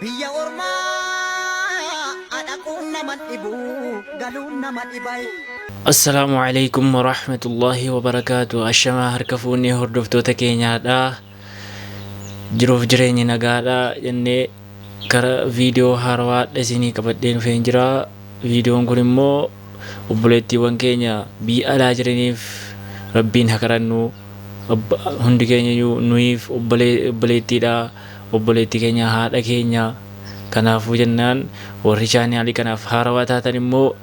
Biyya ormaa dhaquun nama dhibu galuun nama dhibay. Assalaamu alaikum warahmatullaahi wabarakaatu. Ashamaa, harka fuunee hordoftoota keenyaadha. Jiruuf jireenyi nagaadha jennee kara viidiyoo haarawaadha isinii qabadhee dhufeen jira. Viidiyoon kun immoo obboleettiiwwan keenya biyya alaa jiraniif Rabbiin haa kadhannu. Hundi keenya iyyuu nuyiif obboleettiidha. Obboleettii keenya, haadha keenya. Kanaafuu jennaan, warri chaanaalii kanaaf haarawaa taatan immoo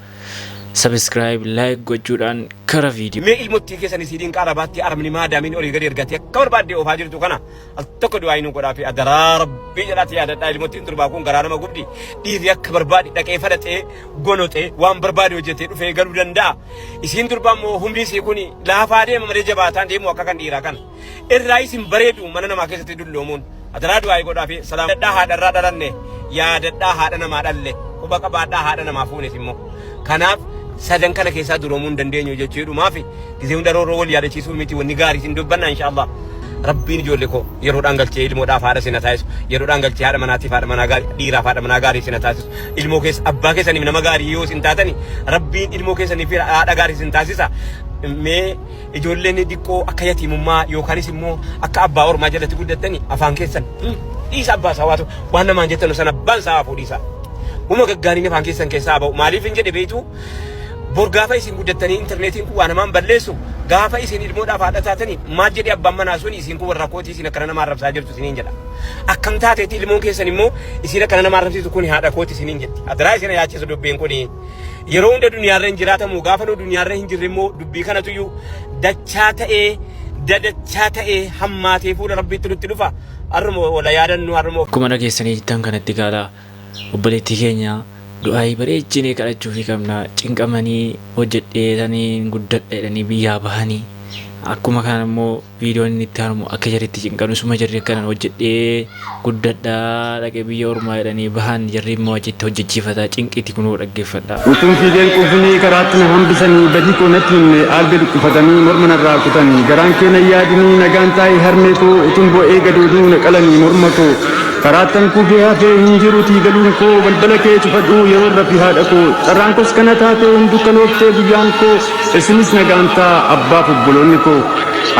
subscribe, like gochuudhaan kara viidiyoo. Mee ilmottii keessan isii dinqaa arabaatti arabni maadaamiin olii gadi ergatee akka barbaadde oofaa jirtu kana al tokko du'aa inuu godhaa fi adaraa Rabbii jedhaatti yaadadhaa. Ilmottiin durbaa kun garaa nama gubdi. Dhiirri akka barbaade dhaqee falaxee gonoxee waan barbaade hojjetee dhufee galuu danda'a. Isiin durbaa immoo humni isii kun laafaa deema malee jabaataan deemu akka kan dhiiraa kana. Irraa isin bareedu mana namaa keessatti dulloomuun. Adaraa du'aa godhaa fi salaam. Yaadadhaa, haadha irraa dhalanne, yaadadhaa, haadha namaa dhalle, quba qabaadhaa, haadha namaa fuunes immoo. Kanaaf sadan kana keessaa duroomuu hin dandeenyu jechuudhumaaf gisee hunda roorroo wal yaadachiisuu miti, wanni gaarii isin dubbanna inshallah. Rabbiin ijoollee koo yeroodhaan galchee ilmoodhaaf haadha sina taasisu, yeroodhaan galchee haadha manaatiif haadha manaa gaarii, dhiiraaf haadha manaa gaarii sina taasisu. Ilmoo keessa abbaa keessaniif nama gaarii yoo isin taatani, Rabbiin ilmoo keessaniif haadha gaarii isin taasisa. Mee ijoolleen xiqqoo akka yatiimummaa yookaanis immoo akka abbaa ormaa jalatti guddattani afaan keessan dhiisa. Abbaa isaa waatu waan namaan jettanu sana abbaan isaa hafuu dhiisa. Uma gaggaariin afaan keessan keessaa ba'u. Maaliif hin jedhe beektu? Bor gaafa isin guddattanii intarneetiin kun waa namaan balleessu, gaafa isin ilmoodhaaf haadha taatanii maal jedhee abbaan manaa sun "Isin kun warra kootii, isin akkana nama arrabsaa jirtu" isiniin jedha. Akkam taateetti ilmoon keessan immoo "Isin akkana nama arrabsiisu kun haadha kooti" isiniin jetti. Adaraa isin yaachisu dubbiin kuni. Yeroo hunda duniyaarra hin jiraatamu, gaafa nu duniyaarra hin jirre immoo dubbii kanatuyyuu dachaa ta'ee dadachaa ta'ee hammaatee fuula Rabbiitti nutti dhufa. Har'uma wala yaadannu har'uma. Akkuma dhageessanii jirtan kanatti gaala obboleettii keenya du'aayii bareechinee kadhachuufii qabna. Cinqamanii hojjedheetanii guddadha jedhanii biyyaa bahanii, akkuma kana immoo viidiyoon inni itti aanu akka jarri itti cinqanu suma jarri akkanan hojjedhee guddadha dhaqee biyya ormaa jedhanii bahan, jarri immoo achitti hojjechiifata cinqiiti kunoo dhaggeeffadha. Utuun fiigeen quufinii karaatti na hambisanii, badii koo natti himne aalbee luqqifatanii morma narraa kutanii. Garaan kee na yaadinii, nagaan taa'i harmee koo, utuun boo'ee gadooduu na qalanii morma koo. Karaattan kufee hafee hin jiruutii galuun koo, balbala kee cufadhuu yeroo rafi haadha koo. Carraan koos kana taatee hin dukkanooftee guyyaan koo, isinis nagaan ta'a abbaaf obboloonni koo.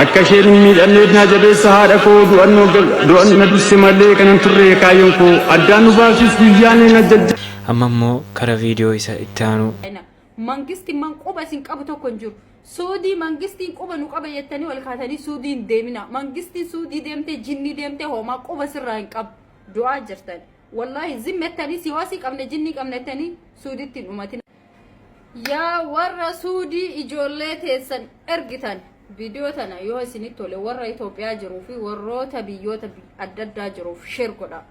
Akka isheen hin miidhamneef naa jabeessa haadha koo, du'annoo du'an na durse malee kanan turre kaayyoon koo, addaan nu baasus guyyaan na jajja. Amma immoo kara viidiyoo isa itti aanu. Mangisti man quba isin qabu tokko hin jiru. Suudii mangistiin quba nu qaba jettanii ol kaatanii suudii hin deemina. Mangistiin suudii deemtee jinnii deemtee homaa quba sirraa hin qabu. Du'aa jirtan. Wallaahi zimmettanii siwaasii qabne, jinnii qabne jettanii suuditti hin dhumatin. Yaa warra suudii ijoollee teessan ergitan, viidiyoo tana yoo isinitti tole warra Itoophiyaa jiruu fi warroota biyyoota adda addaa jiruuf share godhaa.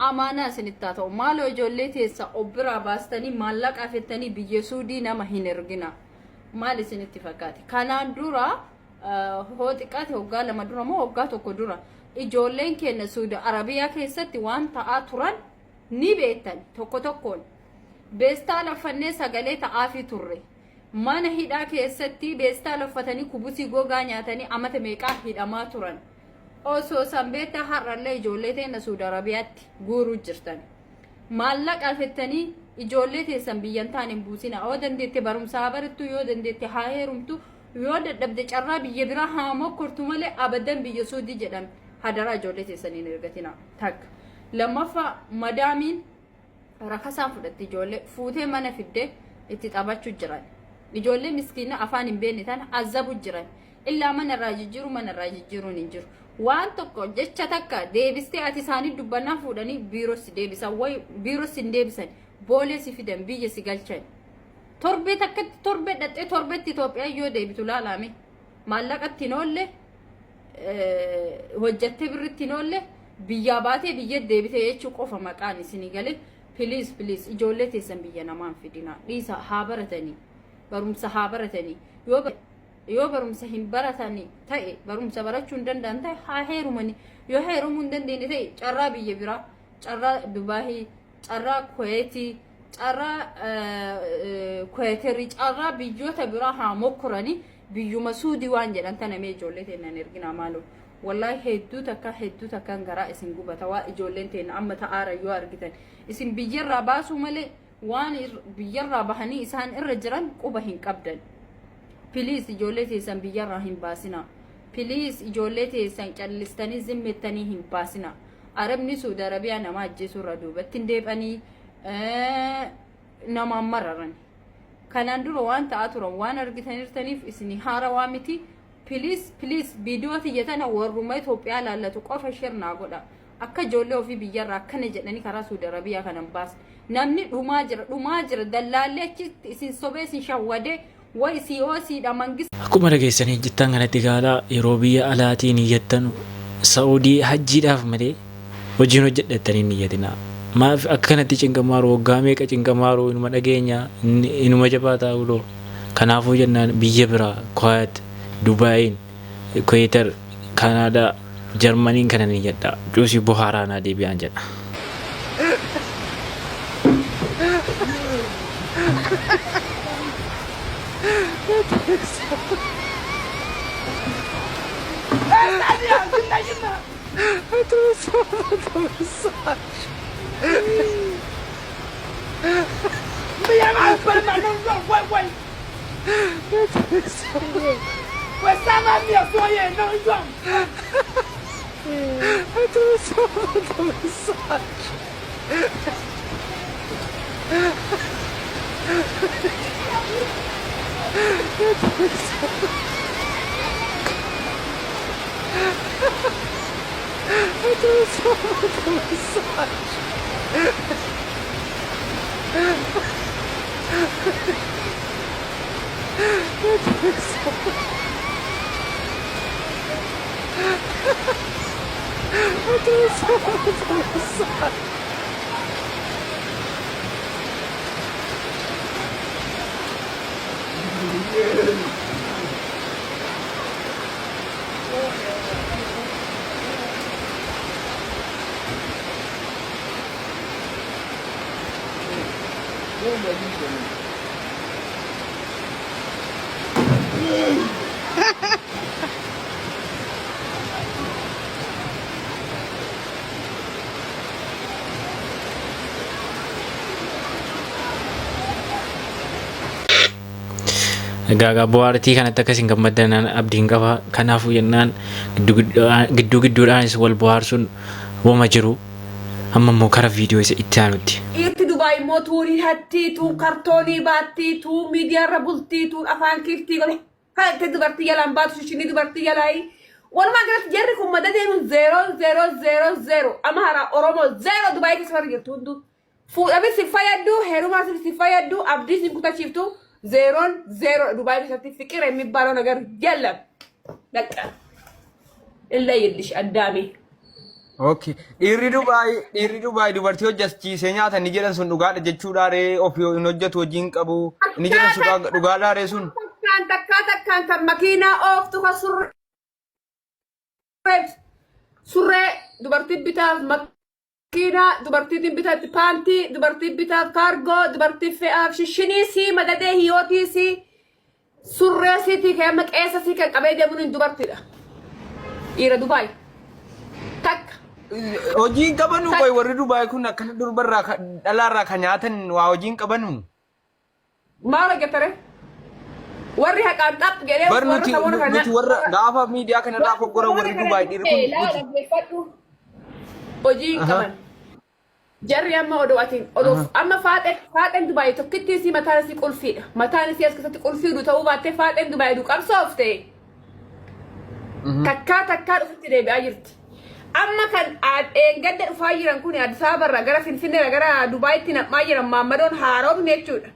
Amaanaa isinitti haa ta'u. Maaloo ijoollee teessa of biraa baastanii maallaqa afettanii biyya suudii nama hin ergina. Maal isinitti fakkaate? Kanaan dura hoo xiqqaate waggaa 2 dura moo waggaa 1 dura ijoolleen keenya Suudi Arabiyaa keessatti waan ta'aa turan ni beektan tokko tokkoon. Beestaa laffannee sagalee ta'aafii turre. Mana hidhaa keessatti beestaa laffatanii kubusii gogaa nyaatanii amata meeqaa hidhamaa turan. Osoo san beektaa har'allee ijoollee teenya Suudi Arabiyaatti guuruu jirtan. Maallaqa afettanii ijoollee teessan biyyan taan hin buusina. Yoo dandeette barumsa haa barattu, yoo dandeette haa heerumtu, yoo dadhabde carraa biyya biraa haa mokkortu malee abadan biyya Suudii jedhame hadaraa ijoollee teessan hin ergatina. Takka. Lammaffaa, madaamiin rakasaan fudhatti ijoollee fuutee mana fidde itti taphachuu jiran. Ijoollee miskiina afaan hin beekne tana azabu jiran. Illaa mana irraa jijjiiru, mana irraa jijjiiruun hin jiru. Waan tokko jecha takka deebistee ati isaanii dubbannaa fuudhanii biiroo si deebisan, wayi biiroo si hin deebisan, boolee si fidan, biyya si galchan. Torbee takkatti torbee dhaxxee torbeetti Itoophiyaa yoo deebitu laalame maallaqatti hin oolle, hojjattee birritti hin oolle, biyyaa baatee biyya deebite jechuu qofa maqaan isinii galee. Please, please, ijoollee teessan biyya namaan fidina, dhiisa. Haa baratanii, barumsa haa baratanii. Yoo barumsa hin baratani ta'e, barumsa barachuu hin danda'an ta'e, haa heerumani. Yoo heerumuu hin dandeenye ta'e, carraa biyya biraa, carraa Dubaahii, carraa Kuweetii, carraa Kuweeterii, carraa biyyoota biraa haa mokkoranii. Biyyuma suudii waan jedhan tana mee ijoollee teennan erginaa maaloo. Wallaahi hedduu takka hedduu takkaan garaa isin gubata waa ijoolleen teenya amma ta'aara yoo argitan. Isin biyyarraa baasuu malee waan biyyarraa bahanii isaan irra jiran quba hin qabdan. Please, ijoollee teessan biyyarraa hin baasinaa. Please, ijoollee teessan callistanii zimmettanii hin baasinaa. Arabni Suudi Arabiyaa nama ajjeesuu irraa duubatti hin deebi'anii, namaan mararan. Kanaan dura waan ta'aa turan waan argitanirtaniif isin haarawaa miti. Please, please, viidiyoo tiyya tana warruma Itoophiyaa laallatu qofa share naa godha. Akka ijoollee ofii biyyarraa akkana jedhanii karaa Suudi Arabiyaa kanan baasne. Namni dhumaa jira, dhumaa jira. Dallaallee achitti isin sobee isin shawwadee way siyoosiidha mangis. Akkuma dhageessanii jettan kanatti gaala yeroo biyya alaatiin iyyattanu Saa'udii hajjiidhaaf malee hojiin hojjedhattanii hin iyyatinaa. Maaf akka kanatti cinqamaaru, waggaa meeqa cinqamaaru, inuma dhageenya, inuma jabaataa uloo. Kanaafuu jennaan biyya biraa Kuwait, Dubaayin, Kuweetar, Kanaadaa, Jarmaniin kana ni jedha. Cuusii bohaaraa naa deebi'aan jedha. Egaa bohaartii kanatti akkasiin gammaddan abdiin qaba. Kanaafuu jennaan gidduu gidduudhaanis wal bohaarsuun wama jiru. Amma immoo kara viidiyoo isa itti aanutti. Dhiirti Dubaay immoo tuunii hattii, tuun kartoonii baattii, tuun miidiyaarra bultii, tuun afaan kiiftii godhe. Kan itti dubartii jalaan baatu shishinii dubartii jalaayi. Walumaa galatti jarri kun madda deemuun 0 0 0 0 amma haaraa Oromoo 0 Dubaay keessa warri jirtu hunduu. Fuudhamis si fayyaddu, heerumaas si fayyaddu, abdiis hin kutachiiftu. Zeeroon zeeroo Dubaay keessatti fiqir የሚባለው ነገር የለም። በቃ እለይልሽ አዳሜ። Okay. Dhiirri Dubaay dubartii hojjechiisee nyaata ni jedhan sun dhugaadha jechuudha ree? Ofii hin hojjetu, hojii hin qabu ni jedhan sun dhugaadha ree sun? Takkaan takkaa takkaan kan makiinaa ooftu, kan surree dubartii bitaaf, makiinaa dubartiitiin bitaatti, paantii dubartii bitaaf, kaargoo dubartii fe'aaf, shishinii sii madadee hiyootii sii surree siitii kan amma qeessa sii kan qabee deemuun hin dubartiidha. Dhiira Dubaay. Takka. Hojii hin qabanu qoy, warri Dubaay kun akkana durbarraa dhalaarraa kan nyaatan waa hojii hin qabanu. Maal hojjetare? Warri haqaan xaph jedhee Bar warra nuti saboona kana nuti warra gaafa miidiyaa kanarraa foggora warri Dubaay dhiirri kun Laa nuti. Dhaggeeffadhu. Hojii hin qaban. Jarri amma odoo atiin odoo amma faaxeen Dubaay tokkitti isii mataan isii qulfiidha. Mataan isii as keessatti qulfiidhu ta'uu baattee faaxeen Dubaay du qabsoofte. Takkaa takkaa dhufutti deebi'aa jirti. Amma kan dheengadda dhufaa jiran kun Addis Ababarraa gara Finfinneerraa gara Dubaayitti nam'aa jiran maammadoon haaromni jechuudha.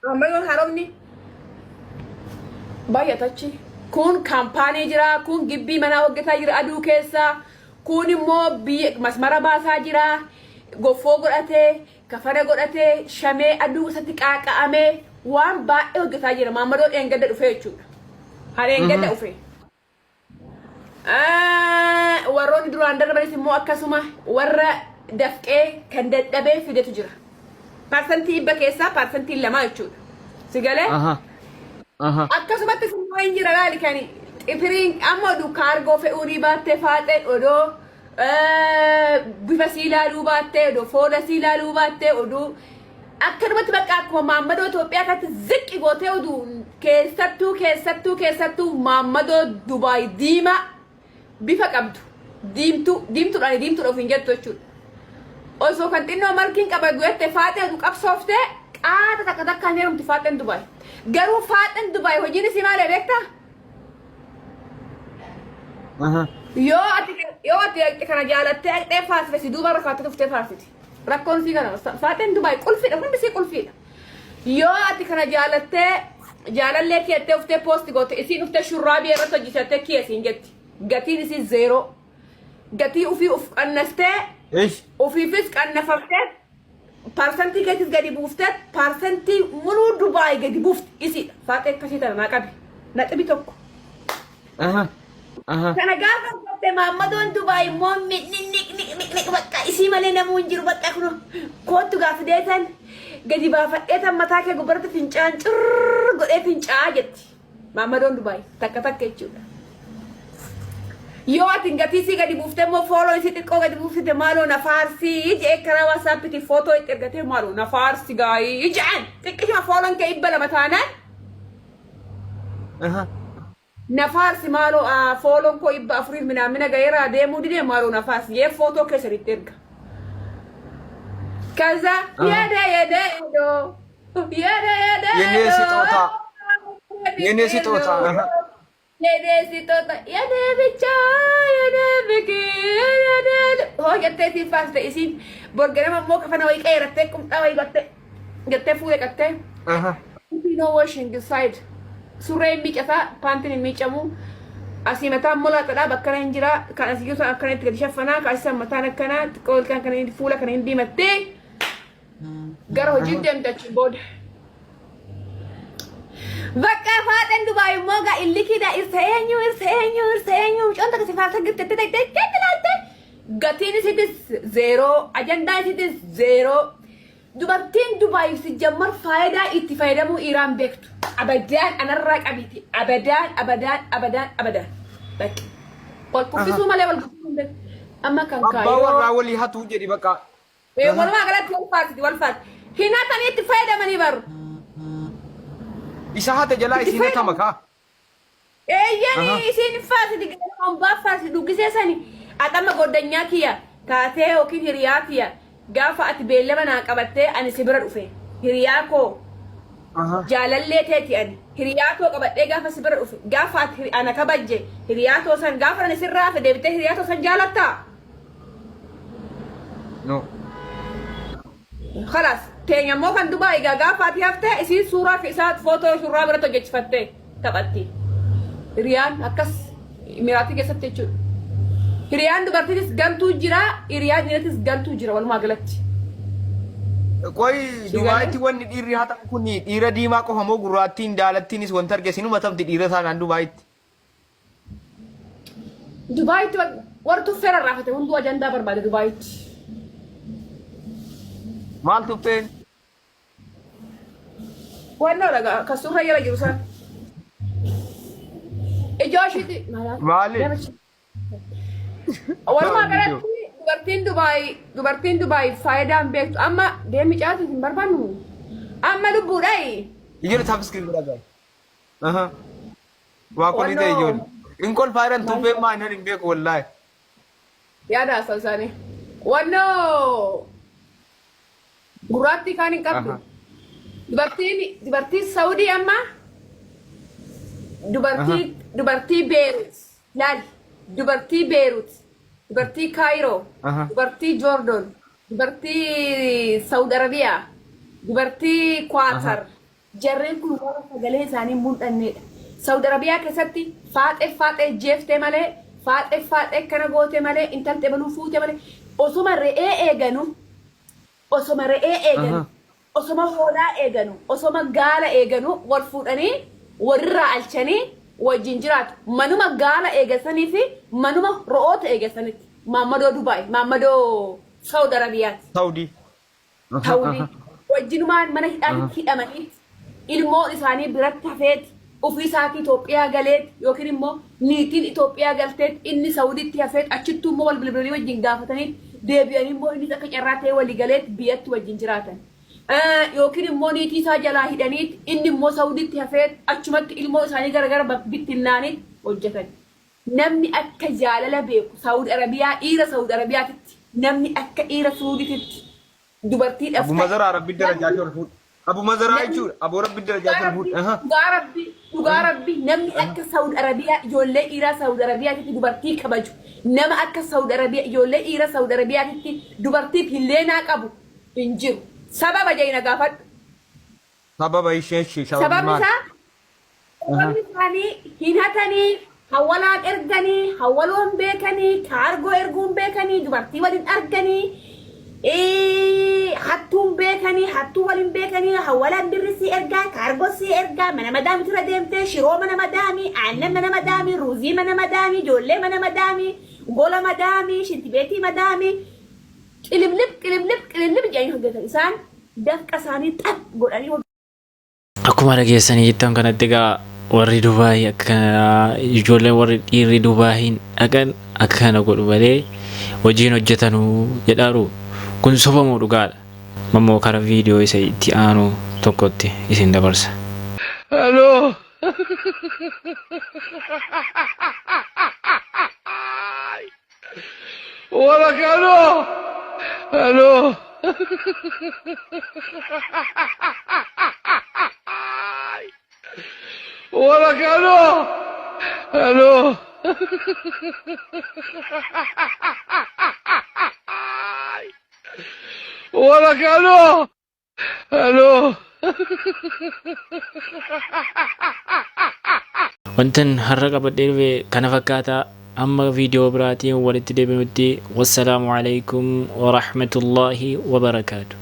Maammadoon haaromni baay'atachi. Kun kaampaanii jira, kun gibbii manaa hojjetaa jira aduu keessa, kun immoo biyya masmara baasaa jira, goffoo godhatee, kafana godhatee, shamee aduu isatti qaaqa'amee waan baay'ee hojjetaa jira. Maammadoon dheengadda dhufee jechuudha. Haa dheengadda dhufe. Warroonni duraan darbanis immoo akkasuma warra dafqee kan dadhabee fidetu jira. 100% keessaa 2% jechuudha. Si galee? Akkasumatti immoo hin jira laali kan Xifiriin amma oduu kaargoo fe'uu ni baattee faaxeen odoo bifa sii ilaaluu baattee, odoo foola sii ilaaluu baattee, oduu akkanumatti bakka akkuma maammadoo Itoophiyaa kanatti ziqqi gootee, oduu keessattuu keessattuu keessattuu maammadoo Dubaay diimaa bifa qabdu, diimtuu diimtuudhaan diimtuudha ofiin jettu jechuudha. Osoo kan xinnoo markiin qaba guyatte faaxee oduu qabsooftee qaata takka takkaan heerumti faaxeen Dubaay. Garuu faaxeen Dubaay hojiin isii maali beektaa? Yoo ati dhaqxe kana jaalattee dhaqxee faarsite, si duuba rakkaatti tuftee faarsiti. Rakkoon sii kana faaxeen Dubaay qulfiidha, hundi sii qulfiidha. Yoo ati kana jaalattee jaalallee kiyattee uftee post goote, isiin uftee shurraabii irratti hojjetattee kiyya siin jetti. Gatiin isii zero. Gatii ofii uf qannastee ofiifis qannafaftee parsantii keetis gadi buuftee parsantii muluu Dubaay gadi buufti isiidha. Faaxee akkasii tana naa qabi. Naxibi tokko. Kana gaafa gotte maammadoon Dubaay immoo niq niq niq niq niq bakka isii malee namuu hin jiru, bakka kun koottu gaafa deetan gadi baafadhee tan mataa kee gubbaratti fincaan cirr godhee fincaa'aa jetti. Maammadoon Dubaay takka takka jechuudha. Yoo ati gatii isii gadi buuftee immoo follow isii xiqqoo gadi buufte, "Maaloo na faarsii" jedhee karaa WhatsAppiitiin footoo itti ergatee, "Maaloo na faarsi gaayii" jedhan, xiqqishuma follown kee 200 taanaan, "Na faarsi maaloo, follown koo 400f minaamina gaheeraa deemuu didee, maaloo na faarsi" jedhee footoo keessan itti erga. ከዛ የደ የደ ሄዶ የደ የደ የኔ ስጦታ፣ የኔ ስጦታ። የኔ ስጦታ፣ የኔ ብቻ፣ የኔ ፍቅር፣ የኔ hoo jettee siin faarsite. Isiin borganama immoo kafana wayii qeerattee qumxaa wayii gottee jettee fuudhee qattee no washing inside, surree hin miicataa, paantiin hin miicamu, asii mataan molaaxadha, bakkana hin jira, kan asii jiru akkana itti gadi shaffanaa, kan asii mataan akkana xiqqoo ilkaan kana fuula kana hin diimattee gara hojii deemte achiin booda. Bakka faaxeen Dubaay immoo gaa illikiidha, irsa eenyu, irsa eenyu, irsa eenyu, mucoon takka si faarsa girtetti ta'e jetti laatte, gatiin isiitis zero, ajandaa isiitis zero. Dubartiin Dubaay si jammar faayidaa itti fayyadamuu Iraan beektu. Abadaan anarraa qabiiti. Abadaan, abadaan, abadaan, abadaan. Bakki. Wal kuffisuu malee wal kuffisuu hin beektu. Amma kan Abbaa kaayiroo. warraa walii hatuu jedhi bakka. Walumaa galatti wal faarsiti, wal faarsiti. Hin hatanii, itti fayyadamanii baru. Isa hate jalaa Itti isiin hatama kaa. Eeyyanii isiin faarsiti, hambaa faarsiti duggisee sani. Atama goddanyaa kiyya taatee yookiin hiriyaa kiyya, gaafa ati beellama naa qabattee ani si bira dhufe, hiriyaa koo jaalallee teeti, ani hiriyaa koo qabadhee gaafa si bira dhufe, gaafa ati ana kabajje, hiriyaa too san gaafa ani sirraa hafe deebitee hiriyaa too san jaalattaa? No. خلاص, teenya immoo kan Dubaay egaa gaafa ati haftee isiin suuraa fi isaa footoo suuraa biratti hojjechifattee taphatti. Hiriyaan akkas miraatii keessatti jechuudha. Hiriyaan dubartiitis gantuu jira, hiriyaan dhiiratis gantuu jira walumaa galatti. Qoy, Dubaayitti wanni dhiirri hatamu kun dhiira diimaa qofa moo gurraattiin daalattiinis wanta arge sinuma tamti dhiira taanaan Dubaayitti? Dubaayitti warri tuffee rarraafate hunduu ajandaa barbaade Dubaayitti. Maal tuffeen? Wannoo dhagaa kan suurra jala jiru san. Ijoo ishiitti. Maali? Walumaa galatti dubartiin Dubaay faayidaan beektu amma deemi caatu hin barbaannu. Amma lubbuudhaayi. Ijoollee tap screen godhaa gaari. Waa qolii ta'e ijoollee. In kolfaa jiran, tuffeen maa hin beeku wallaahi. Yaada haasa'u isaanii. Wannoo gurraattii kaan hin qabdu. Dubartiin Saudii amma dubartii Beerut laali, dubartii Beerut, dubartii Kaayiroo, dubartii Joordon, dubartii Saudi Arabiyaa, dubartii Kwaatar, jarreen kun warra sagalee isaanii hin mul'annedha. Saudi Arabiyaa keessatti faaxee faaxee jeeftee malee, faaxee faaxee kana goote malee, intalti ebaluu fuute malee, osoma re'ee eeganu, osoma re'ee eeganu, osoma hoolaa eeganu, osoma gaala eeganu wal fuudhanii walirraa alchanii wajjin jiraatu. Manuma gaala eegasanii fi manuma ro'oota eegasanitti. Maammadoo Dubaay, maammadoo Saudi Arabiyaati. Saudii. Saudii. Wajjinumaan mana hidhaatti hidhamaniiti. Ilmoon isaanii biratti hafeeti. Ofii isaatii Itoophiyaa galeeti yookiin immoo Niitiin Itoophiyaa galteet inni Sauditti hafeet achittuu immoo wal bilbilanii wajjin gaafatanii deebi'anii immoo innis akka carraa ta'ee walii galeet biyyatti wajjin jiraatan. Yookiin immoo niitii isaa jalaa hidhaniit inni immoo Sauditti hafeet achumatti ilmoo isaanii gara gara bittinnaaniit hojjetan. Namni akka jaalala beeku Saudi Arabiyaa dhiira Saudi Arabiyaatitti namni akka dhiira Suudititti dubartiidhaaf Abu Mazaraa rabbi darajaa kee ol fuudhu. Abu Mazaraa jechuudha. Aboo rabbi darajaa kee ol fuudhu. Aha. Dhugaa rabbi dhugaa rabbi namni akka Saudi Arabiyaa ijoollee dhiiraa Saudi Arabiyaatitti dubartii kabaju nama akka Saudi Arabiyaa ijoollee dhiira Saudi Arabiyaatitti dubartiif hilleenaa qabu hin jiru. Sababa jedhi na gaafadhu. Sababa ishee ishee sababni Sababni maal? isaa sababni isaanii hin hatanii hawwalaan erganii hawwaloo hin beekanii kaargoo erguu hin beekanii dubartii waliin arganii hattuu hin beekanii hattuu waliin beekanii hawwalaan birri sii ergaa kaargoo sii ergaa mana madaamii tura deemtee shiroo mana madaamii aannan mana madaamii ruuzii mana madaamii ijoollee mana madaamii gola madaamii shintibeetii madaamii qiliblib qiliblib qiliblib jedhanii hojjetan isaan dafqa isaanii xap godhanii Akkuma dhageessanii jettan kanatti egaa warri Dubaayii akka ijoolleen warri dhiirri Dubaayiin dhaqan akka kana godhu malee hojiin hojjetanuu jedhaaru kun soba moo dhugaadha? Mammoo kara viidiyoo isa itti aanu tokkotti isin dabarsa. Hello. ولك الو الو ولك الو الو ولك الو الو Wantan har'a qabadhee dhufe kana fakkaata. Amma viidiyoo biraatiin walitti deebinutti wassalaamu alaikum warahmatullaahi wabarakaatu.